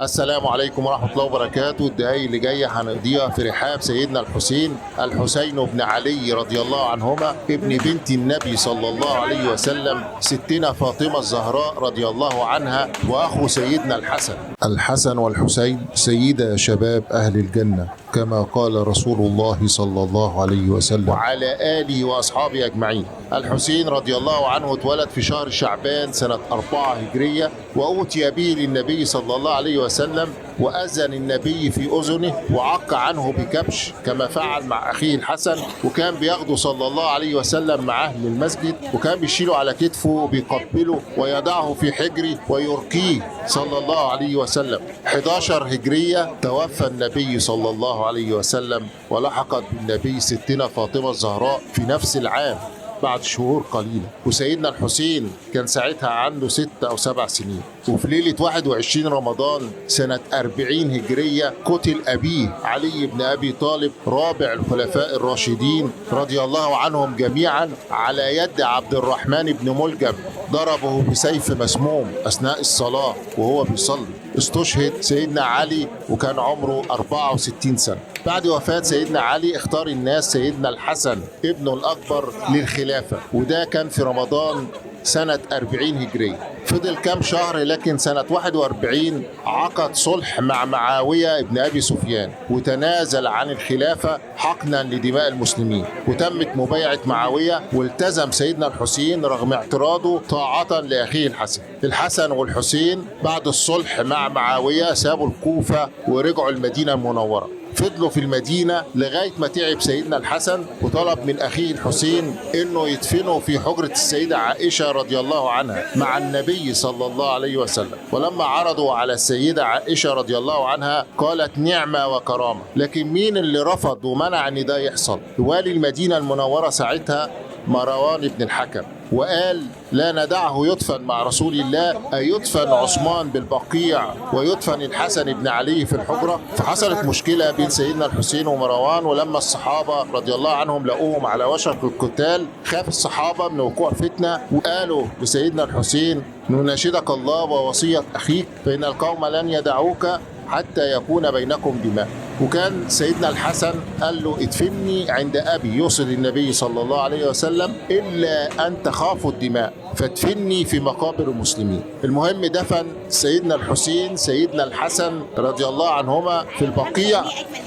السلام عليكم ورحمة الله وبركاته. الدقايق اللي جاية هنقضيها في رحاب سيدنا الحسين، الحسين بن علي رضي الله عنهما، ابن بنت النبي صلى الله عليه وسلم ستنا فاطمة الزهراء رضي الله عنها، وأخو سيدنا الحسن. الحسن والحسين سيدا شباب أهل الجنة كما قال رسول الله صلى الله عليه وسلم، وعلى آله وأصحابه أجمعين. الحسين رضي الله عنه اتولد في شهر شعبان سنة 4 هجرية، وأوتي به للنبي صلى الله عليه وسلم، وأذن النبي في أذنه وعق عنه بكبش كما فعل مع أخيه الحسن، وكان بياخده صلى الله عليه وسلم معاه للمسجد، وكان بيشيله على كتفه وبيقبله ويضعه في حجره ويرقيه صلى الله عليه وسلم. 11 هجرية توفى النبي صلى الله عليه وسلم، ولحقت بالنبي ستنا فاطمة الزهراء في نفس العام بعد شهور قليلة. وسيدنا الحسين كان ساعتها عنده 6 أو 7 سنين. وفي ليلة 21 رمضان سنة 40 هجرية قتل أبيه علي بن أبي طالب رابع الخلفاء الراشدين رضي الله عنهم جميعا على يد عبد الرحمن بن ملجم، ضربه بسيف مسموم أثناء الصلاة وهو بيصلي. استشهد سيدنا علي وكان عمره 64 سنة. بعد وفاة سيدنا علي اختار الناس سيدنا الحسن ابنه الأكبر للخلافة، وده كان في رمضان سنة 40 هجرية. فضل كام شهر، لكن سنة 41 عقد صلح مع معاوية ابن أبي سفيان وتنازل عن الخلافة حقنا لدماء المسلمين، وتمت مبايعة معاوية، والتزم سيدنا الحسين رغم اعتراضه طاعة لأخيه الحسن. الحسن والحسين بعد الصلح مع معاوية سابوا الكوفة ورجعوا المدينة المنورة. فضلوا في المدينة لغاية ما تعب سيدنا الحسن وطلب من أخيه الحسين إنه يدفنه في حجرة السيدة عائشة رضي الله عنها مع النبي صلى الله عليه وسلم. ولما عرضوا على السيدة عائشة رضي الله عنها قالت نعمة وكرامة. لكن مين اللي رفض ومنع إن ده يحصل؟ والي المدينة المنورة ساعتها مروان بن الحكم، وقال لا ندعه يدفن مع رسول الله، أي يدفن عثمان بالبقيع ويدفن الحسن بن علي في الحجرة. فحصلت مشكلة بين سيدنا الحسين ومروان، ولما الصحابة رضي الله عنهم لقوهم على وشك القتال خاف الصحابة من وقوع فتنة، وقالوا لسيدنا الحسين نناشدك الله ووصية أخيك، فإن القوم لن يدعوك حتى يكون بينكم دماء. وكان سيدنا الحسن قال له ادفني عند أبي، يوصل النبي صلى الله عليه وسلم، إلا أن تخافوا الدماء فادفني في مقابر المسلمين. المهم دفن سيدنا الحسين سيدنا الحسن رضي الله عنهما في البقيع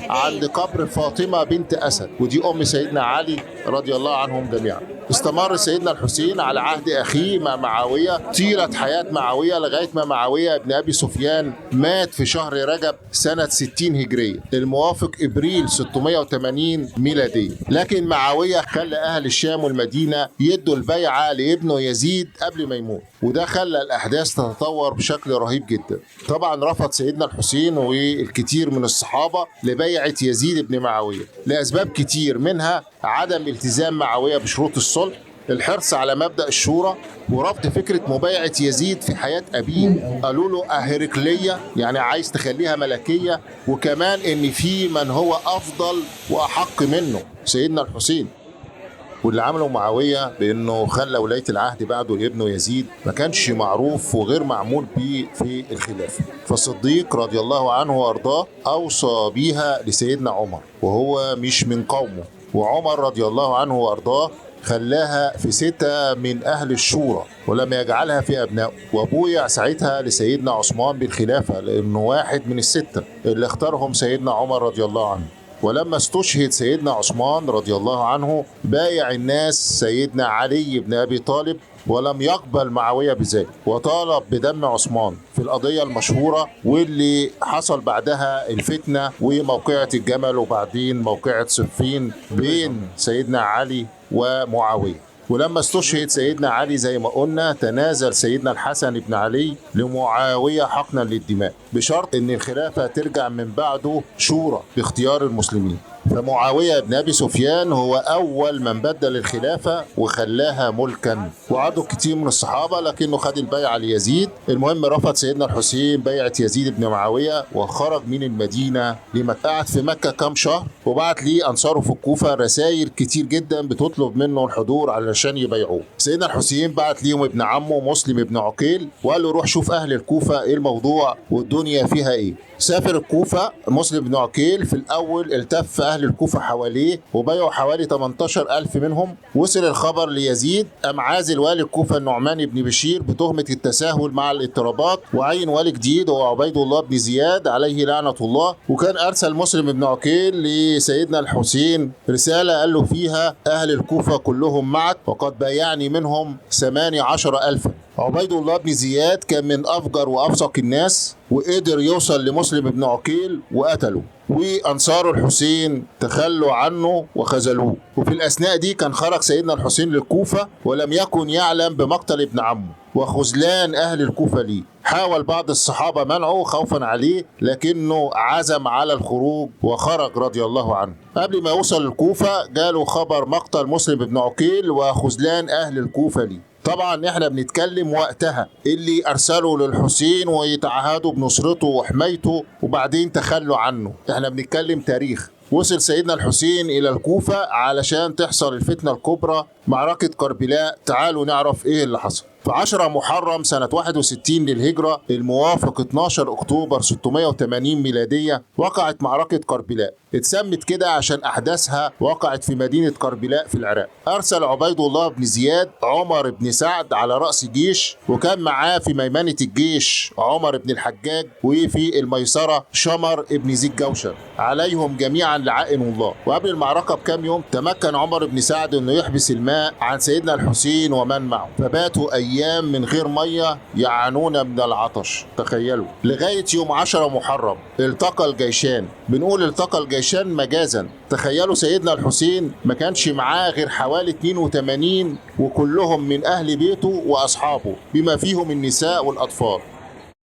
عند قبر فاطمة بنت أسد، ودي أم سيدنا علي رضي الله عنهم جميعا. استمر سيدنا الحسين على عهد أخيه مع معاوية طيلة حياة معاوية لغاية ما معاوية بن أبي سفيان مات في شهر رجب سنة 60 هجرية الموافق إبريل 680 ميلادية. لكن معاوية خلى أهل الشام والمدينة يدوا البيعة لابنه يزيد قبل ما يموت، وده خلى الأحداث تتطور بشكل رهيب جدا. طبعا رفض سيدنا الحسين والكثير من الصحابة لبيعة يزيد بن معاوية لأسباب كتير، منها عدم التزام معاوية بشروط الصلح، الحرص على مبدأ الشورى، ورفض فكرة مبايعة يزيد في حياة أبيه. قالوا له أهرقلية، يعني عايز تخليها ملكية، وكمان إن في من هو أفضل وأحق منه سيدنا الحسين. واللي عمله معاوية بأنه خلى ولاية العهد بعده لابنه يزيد ما كانش معروف وغير معمول به في الخلافة. فالصديق رضي الله عنه وأرضاه أوصى بيها لسيدنا عمر وهو مش من قومه، وعمر رضي الله عنه وأرضاه خلاها في 6 من أهل الشورى ولم يجعلها في أبنائه، وبويع ساعتها لسيدنا عثمان بالخلافة لأنه واحد من ال6 اللي اختارهم سيدنا عمر رضي الله عنه. ولما استشهد سيدنا عثمان رضي الله عنه بايع الناس سيدنا علي بن أبي طالب، ولم يقبل معاوية بذلك، وطالب بدم عثمان في القضية المشهورة واللي حصل بعدها الفتنة وموقعة الجمل وبعدين موقعة صفين بين سيدنا علي ومعاوية. ولما استشهد سيدنا علي زي ما قلنا تنازل سيدنا الحسن بن علي لمعاوية حقنا للدماء، بشرط ان الخلافة ترجع من بعده شورى باختيار المسلمين. فمعاوية بن أبي سفيان هو أول من بدل الخلافة وخلاها ملكا، وعدوا كتير من الصحابة لكنه خد البيعة ليزيد. المهم رفض سيدنا الحسين بيعة يزيد بن معاوية وخرج من المدينة لمكة. قعد في مكة كام شهر وبعت ليه أنصاره في الكوفة رسائل كتير جدا بتطلب منه الحضور علشان يبيعوه. سيدنا الحسين بعت ليهم ابن عمه مسلم ابن عقيل وقال له روح شوف أهل الكوفة ايه الموضوع والدنيا فيها ايه. سافر الكوفة مسلم بن عقيل، في الأول التف أهل الكوفة حواليه وبايعوا حوالي 18,000 منهم. وصل الخبر ليزيد، قام عازل والي الكوفة النعمان بن بشير بتهمة التساهل مع الاضطرابات، وعين والي جديد هو عبيد الله بن زياد عليه لعنة الله. وكان أرسل مسلم بن عقيل لسيدنا الحسين رسالة قال له فيها أهل الكوفة كلهم معك وقد بايعني منهم 18,000. عبيد الله بن زياد كان من أفجر وأفسق الناس، وقدر يوصل لمسلم بن عقيل وقتله، وأنصار الحسين تخلوا عنه وخذلوه. وفي الأثناء دي كان خرج سيدنا الحسين للكوفة ولم يكن يعلم بمقتل ابن عمه وخذلان أهل الكوفة ليه. حاول بعض الصحابة منعه خوفا عليه، لكنه عزم على الخروج وخرج رضي الله عنه. قبل ما يوصل الكوفة جاله خبر مقتل مسلم بن عقيل وخذلان أهل الكوفة ليه. طبعا احنا بنتكلم وقتها اللي ارسلوا للحسين ويتعهدوا بنصرته وحمايته وبعدين تخلوا عنه، احنا بنتكلم تاريخ. وصل سيدنا الحسين الى الكوفة علشان تحصل الفتنة الكبرى معركة كربلاء. تعالوا نعرف ايه اللي حصل. في 10 محرم سنة 61 للهجرة الموافق 12 أكتوبر 680 ميلادية وقعت معركة كربلاء. اتسمت كده عشان أحداثها وقعت في مدينة كربلاء في العراق. أرسل عبيد الله بن زياد عمر بن سعد على رأس جيش، وكان معاه في ميمنة الجيش عمر بن الحجاج، وفي الميسرة شمر بن ذي الجوشن، عليهم جميعا لعائن الله. وقبل المعركة بكام يوم تمكن عمر بن سعد انه يحبس الماء عن سيدنا الحسين ومن معه، فباتوا أيام من غير مية يعانون من العطش. تخيلوا لغاية يوم 10 محرم التقى الجيشان. بنقول التقى الجيشان مجازا، تخيلوا سيدنا الحسين ما كانش معاه غير حوالي 82 وكلهم من أهل بيته وأصحابه بما فيهم النساء والأطفال.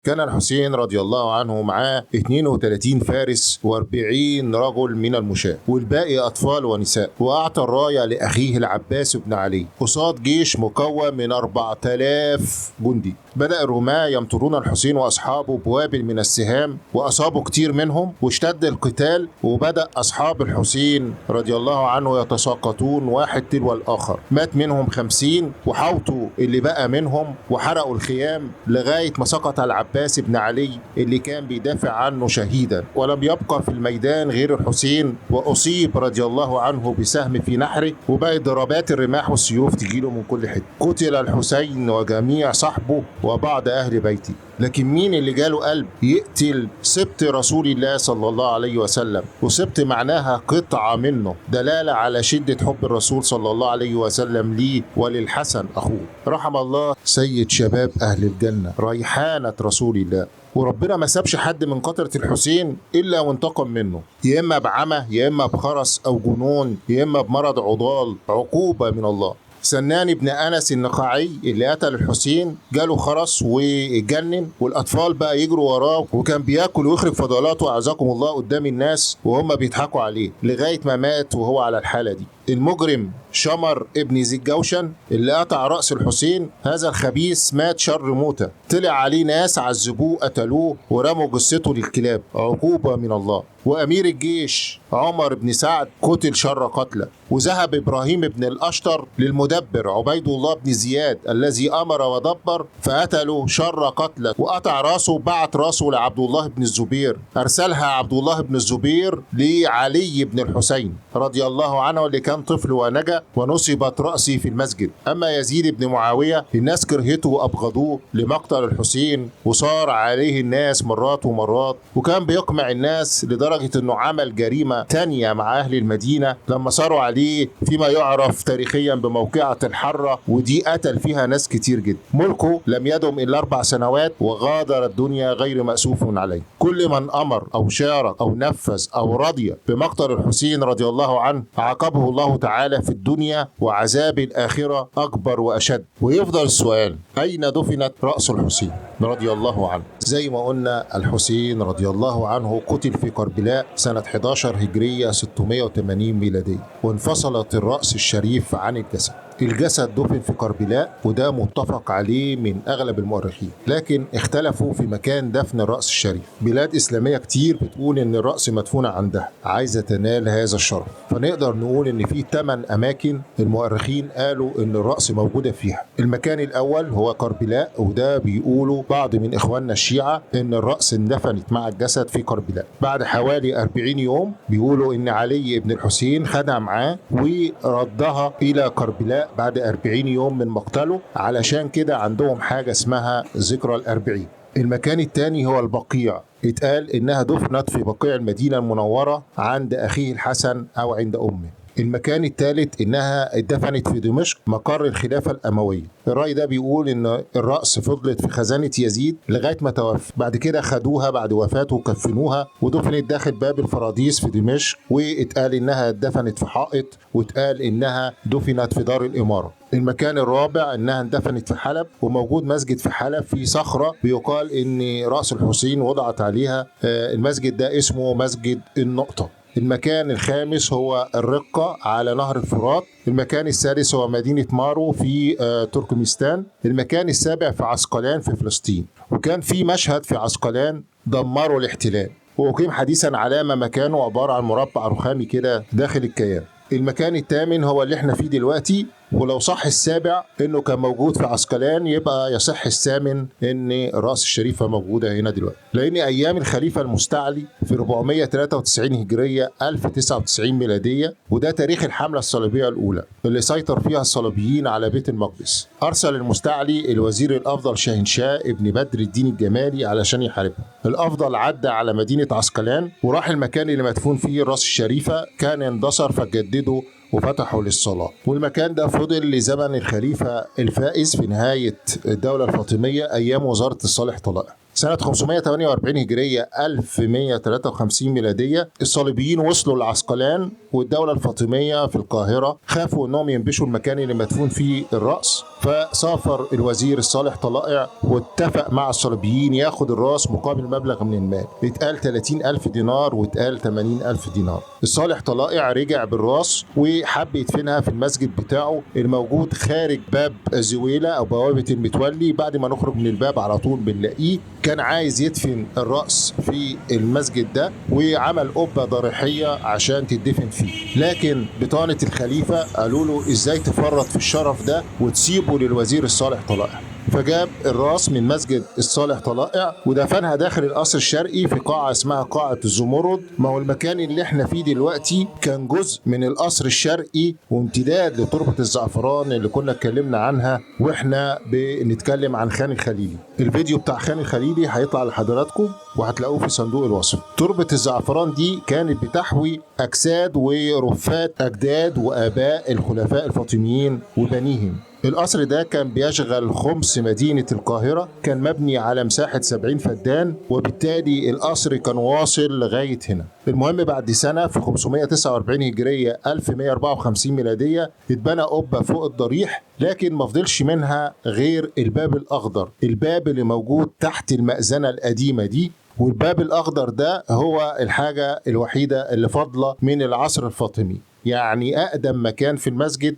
كان الحسين رضي الله عنه معاه 32 فارس و40 رجل من المشاة والباقي أطفال ونساء، وأعطى الراية لأخيه العباس بن علي قصاد جيش مكون من 4000 جندي. بدأ الرماة يمطرون الحسين وأصحابه بوابل من السهام وأصابوا كتير منهم، واشتد القتال، وبدأ أصحاب الحسين رضي الله عنه يتساقطون واحد تلو الآخر. مات منهم 50 وحوطوا اللي بقى منهم وحرقوا الخيام لغاية ما سقط العباس بن علي اللي كان بيدافع عنه شهيدا، ولم يبقى في الميدان غير الحسين، وأصيب رضي الله عنه بسهم في نحره، وبقت ضربات الرماح والسيوف تجيله من كل حتة. قتل الحسين وجميع صحبه وبعض أهل بيته. لكن مين اللي جاله قلب يقتل سبط رسول الله صلى الله عليه وسلم؟ وسبط معناها قطعة منه، دلالة على شدة حب الرسول صلى الله عليه وسلم ليه وللحسن أخوه. رحم الله سيد شباب أهل الجنة، ريحانة رسول الله. وربنا ما سابش حد من قتلة الحسين إلا وانتقم منه، يا إما بعمى، يا إما بخرس أو جنون، يا إما بمرض عضال، عقوبة من الله. سنان بن أنس النخعي اللي قتل الحسين جاله خرس واتجنن، والأطفال بقى يجروا وراه، وكان بياكل ويخرج فضلاته أعزكم الله قدام الناس وهم بيضحكوا عليه لغاية ما مات وهو على الحالة دي. المجرم شمر ابن ذي الجوشن اللي قطع رأس الحسين، هذا الخبيث مات شر موتة، طلع عليه ناس عذبوه قتلوه ورموا جثته للكلاب، عقوبة من الله. وأمير الجيش عمر بن سعد قتل شر قتله. وذهب إبراهيم بن الأشتر للمدبر عبيد الله بن زياد الذي أمر ودبر فقتله شر قتله وقطع راسه، بعت راسه لعبد الله بن الزبير. أرسلها عبد الله بن الزبير لعلي بن الحسين رضي الله عنه اللي كان طفل ونجا، ونصبت رأسي في المسجد. أما يزيد بن معاوية الناس كرهته وأبغضوه لمقتل الحسين، وصار عليه الناس مرات ومرات، وكان بيقمع الناس لدرجة أنه عمل جريمة تانية مع أهل المدينة لما صاروا عليه فيما يعرف تاريخيا بموقعة الحرة، ودي قتل فيها ناس كتير جدا. ملكه لم يدم إلا 4 سنوات وغادر الدنيا غير مأسوف عليه. كل من أمر أو شارك أو نفذ أو رضي بمقتل الحسين رضي الله عنه عاقبه الله الله تعالى في الدنيا، وعذاب الآخرة أكبر وأشد. ويفضل السؤال: أين دفنت رأس الحسين رضي الله عنه؟ زي ما قلنا الحسين رضي الله عنه قتل في كربلاء سنة 11 هجرية 680 ميلادية، وانفصلت الرأس الشريف عن الجسد. الجسد دفن في كربلاء، وده متفق عليه من أغلب المؤرخين، لكن اختلفوا في مكان دفن الرأس الشريف. بلاد إسلامية كتير بتقول إن الرأس مدفونة عندها، عايزة تنال هذا الشرف. فنقدر نقول إن في 8 أماكن المؤرخين قالوا إن الرأس موجودة فيها. المكان الأول هو كربلاء، وده بيقولوا بعض من إخواننا الشيعة إن الرأس اندفنت مع الجسد في كربلاء. بعد حوالي 40 يوم بيقولوا إن علي بن الحسين خدها معاه وردها إلى كربلاء بعد 40 يوم من مقتله، علشان كده عندهم حاجة اسمها ذكرى 40. المكان الثاني هو البقيع، اتقال إنها دفنت في بقيع المدينة المنورة عند أخيه الحسن أو عند أمه. المكان الثالث إنها اتدفنت في دمشق مقر الخلافة الأموية. الرأي ده بيقول إن الرأس فضلت في خزانة يزيد لغاية ما توفى، بعد كده خدوها بعد وفاته وكفنوها ودفنت داخل باب الفراديس في دمشق، واتقال إنها اتدفنت في حائط، واتقال إنها دفنت في دار الإمارة. المكان الرابع إنها اندفنت في حلب، وموجود مسجد في حلب في صخرة بيقال إن رأس الحسين وضعت عليها. المسجد ده اسمه مسجد النقطة. المكان الخامس هو الرقة على نهر الفرات. المكان السادس هو مدينة مارو في تركمستان. المكان السابع في عسقلان في فلسطين، وكان في مشهد في عسقلان دمروا الاحتلال، وأقيم حديثا علامة مكانه عبارة عن مربع رخامي كده داخل الكيان. المكان الثامن هو اللي احنا فيه دلوقتي، ولو صح السابع انه كان موجود في عسقلان يبقى يصح الثامن ان الرأس الشريفة موجودة هنا دلوقتي، لان ايام الخليفة المستعلي في 493 هجرية 1099 ميلادية، وده تاريخ الحملة الصليبية الاولى اللي سيطر فيها الصليبيين على بيت المقدس. ارسل المستعلي الوزير الافضل شاهنشاه ابن بدر الدين الجمالي علشان يحاربهم. الافضل عدى على مدينة عسقلان وراح المكان اللي مدفون فيه الرأس الشريفة، كان اندثر فجدده وفتحوا للصلاة. والمكان ده فضل لزمن الخليفة الفائز في نهاية الدولة الفاطمية أيام وزارة الصالح طلائع. سنة 548 هجرية 1153 ميلادية الصليبيين وصلوا لعسقلان، والدولة الفاطمية في القاهرة خافوا انهم ينبشوا المكان اللي مدفون فيه الرأس، فسافر الوزير الصالح طلائع واتفق مع الصليبيين ياخد الرأس مقابل مبلغ من المال، اتقال 30,000 دينار واتقال 80,000 دينار. الصالح طلائع رجع بالرأس وحب يدفنها في المسجد بتاعه الموجود خارج باب زويلة أو بوابة المتولي، بعد ما نخرج من الباب على طول بنلاقيه. كان عايز يدفن الرأس في المسجد ده وعمل قبة ضريحية عشان تدفن فيه، لكن بطانة الخليفة قالوا له ازاي تفرط في الشرف ده وتسيبه للوزير الصالح طلائع. فجاب الراس من مسجد الصالح طلائع ودفنها داخل القصر الشرقي في قاعة اسمها قاعة الزمرد. ما هو المكان اللي احنا فيه دلوقتي كان جزء من القصر الشرقي وامتداد لتربة الزعفران اللي كنا اتكلمنا عنها واحنا بنتكلم عن خان الخليلي. الفيديو بتاع خان الخليلي هيطلع لحضراتكم وهتلاقوه في صندوق الوصف. تربة الزعفران دي كانت بتحوي أجساد ورفات أجداد وآباء الخلفاء الفاطميين وبنيهم. القصر ده كان بيشغل خمس مدينة القاهرة، كان مبني على مساحة 70 فدان، وبالتالي القصر كان واصل لغاية هنا. المهم بعد سنة في 549 هجرية 1154 ميلادية اتبنى قبة فوق الضريح، لكن ما فضلش منها غير الباب الأخضر، الباب اللي موجود تحت المأذنة القديمة دي. والباب الأخضر ده هو الحاجة الوحيدة اللي فاضلة من العصر الفاطمي، يعني أقدم مكان في المسجد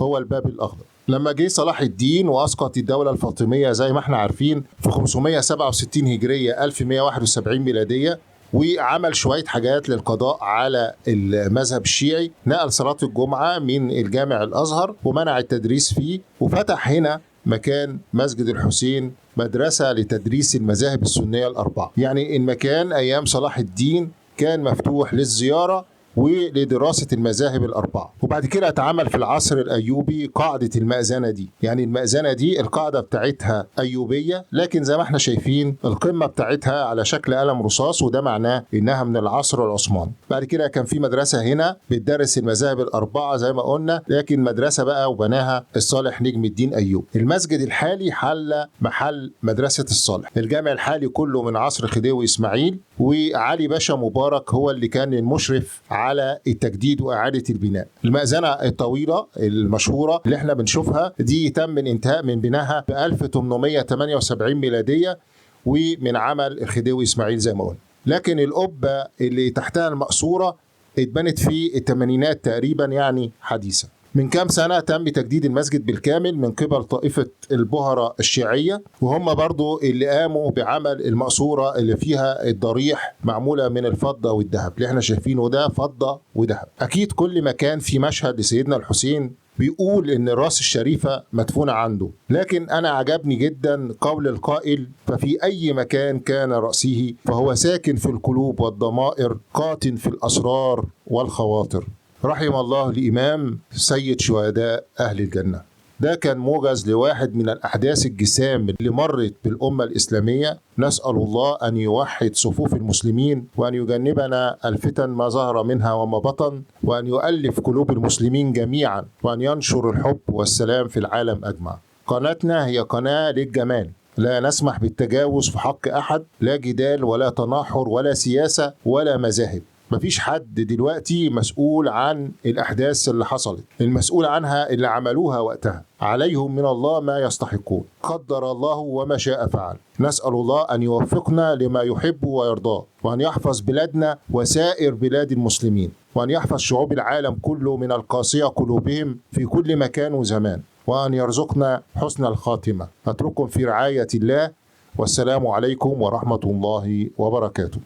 هو الباب الأخضر. لما جه صلاح الدين وأسقط الدولة الفاطمية زي ما احنا عارفين في 567 هجرية 1171 ميلادية، وعمل شوية حاجات للقضاء على المذهب الشيعي، نقل صلاة الجمعة من الجامع الأزهر ومنع التدريس فيه، وفتح هنا مكان مسجد الحسين مدرسة لتدريس المذاهب السنية الأربعة. يعني المكان أيام صلاح الدين كان مفتوح للزيارة ولدراسة المذاهب الأربعة. وبعد كده اتعمل في العصر الأيوبي قاعدة المأذنة دي، يعني المأذنة دي القاعدة بتاعتها أيوبية، لكن زي ما احنا شايفين القمة بتاعتها على شكل قلم رصاص، وده معناه إنها من العصر العثماني. بعد كده كان في مدرسة هنا بتدرس المذاهب الأربعة زي ما قلنا، لكن مدرسة بقى وبناها الصالح نجم الدين أيوب. المسجد الحالي حل محل مدرسة الصالح. الجامع الحالي كله من عصر خديوي إسماعيل، وعلي باشا مبارك هو اللي كان المشرف على التجديد وإعادة البناء. المأذنة الطويلة المشهورة اللي احنا بنشوفها دي تم الانتهاء من بنائها ب 1878 ميلادية، ومن عمل الخديوي إسماعيل زي ما قلنا. لكن القبة اللي تحتها المقصورة اتبنت في الثمانينات تقريبا، يعني حديثة. من كام سنة تم تجديد المسجد بالكامل من قبل طائفة البهرة الشيعية، وهم برضو اللي قاموا بعمل المقصورة اللي فيها الضريح معمولة من الفضة والذهب اللي احنا شايفينه ده فضة وذهب. أكيد كل مكان في مشهد لسيدنا الحسين بيقول إن الراس الشريفة مدفونة عنده، لكن أنا عجبني جدا قول القائل: ففي أي مكان كان رأسه فهو ساكن في القلوب والضمائر، قاتن في الأسرار والخواطر. رحم الله الإمام سيد شهداء أهل الجنة. ده كان موجز لواحد من الأحداث الجسام اللي مرت بالأمة الإسلامية. نسأل الله أن يوحد صفوف المسلمين، وأن يجنبنا الفتن ما ظهر منها وما بطن، وأن يؤلف قلوب المسلمين جميعا، وأن ينشر الحب والسلام في العالم أجمع. قناتنا هي قناة للجمال، لا نسمح بالتجاوز في حق أحد، لا جدال ولا تناحر ولا سياسة ولا مذاهب. مفيش حد دلوقتي مسؤول عن الأحداث اللي حصلت، المسؤول عنها اللي عملوها وقتها، عليهم من الله ما يستحقون، قدر الله وما شاء فعل. نسأل الله أن يوفقنا لما يحب ويرضاه، وأن يحفظ بلادنا وسائر بلاد المسلمين، وأن يحفظ شعوب العالم كله من القاسية قلوبهم في كل مكان وزمان، وأن يرزقنا حسن الخاتمة. أترككم في رعاية الله، والسلام عليكم ورحمة الله وبركاته.